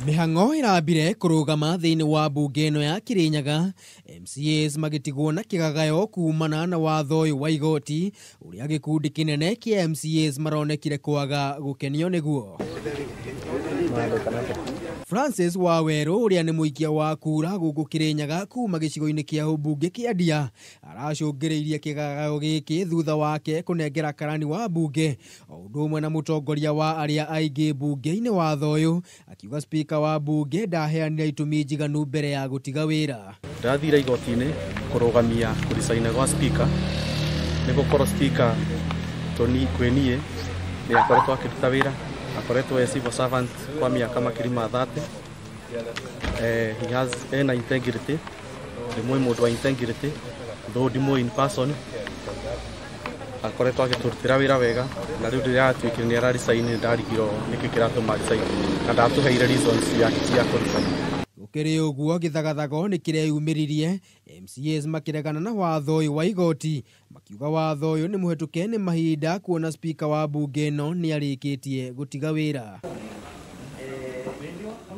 Mĩhang'o ĩrambire kũrũgama thĩinĩ wa mbunge ĩno ya Kirinyaga, MCAs magĩtigwo na kĩgagayo kumana na watho ũyũ wa igoti ũrĩa gĩkundi kĩnene kĩa MCAs maronekire kwaga gũkenio nĩguo. Francis Wawerũ ũrĩa nĩ mũikia wa kura gũkũ Kirinyaga kuma gĩcigo-inĩ kĩa ũmbunge kĩa Ndia aracũngĩrĩirie kĩgagayo gĩkĩ thutha wake kũnengera karani wa mbunge o ũndũ ũmwe na mũtongoria wa arĩa aingĩ mbunge-inĩ watho ũyũ, akiuga spika wa mbunge ndaheanire itũmi njiganu mbere ya gũtiga wĩra. Ndathire igoti-inĩ kũrũgamia kũricaina gwa spika nĩ gũkorwo spika tũni kwĩ niĩ nĩ akoretwo akĩruta wĩra, akoretwo e civil servant kwa mĩaka makĩria ma 30. He has ena integrity, ndĩmũĩ mũndũ wa integrity, though ndimũĩ in person, akoretwo agĩtũrutĩra wĩra wega, na rĩu rĩrĩa atuĩkire nĩ araresign nĩ ndarigirwo nĩkĩ kĩratũma resign, na ndatũheire reasons cia kũresign. Gũkĩrĩ ũguo gĩthagathago nĩ kĩreyumĩririe, MCAs makĩregana na watho ũyũ wa igoti, makiuga watho ũyũ nĩ mũhetũke nĩ mahinda kuona spika wa mbunge ĩno nĩ arĩkĩtie gũtiga wĩra.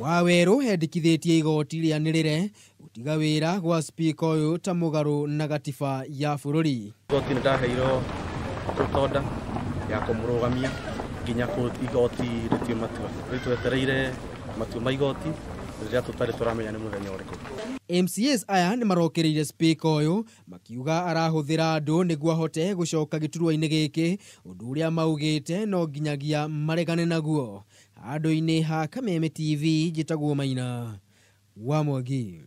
Wawerũ endekithĩtie igoti rĩanĩrĩre gũtiga wĩra gwa spika ũyũ ta mũgarũ na gatiba ya bũrũri. Igoti nĩ ndaheirwo court order ya kũmũrũgamia nginya igoti rĩtue matua. Rĩu twetereire matua ma igoti rĩrĩa tũtarĩ tũramenya nĩ mũthenya ũrĩkũ. MCAs aya nĩ marokereire spika ũyũ makiuga arahũthĩra andũ nĩguo ahote gũcoka gĩturwa-inĩ gĩkĩ, ũndũ ũrĩa maugĩte no nginyagia maregane naguo. Handũ-inĩ ha Kameme TV njĩtagwo Maina wa Mwangi.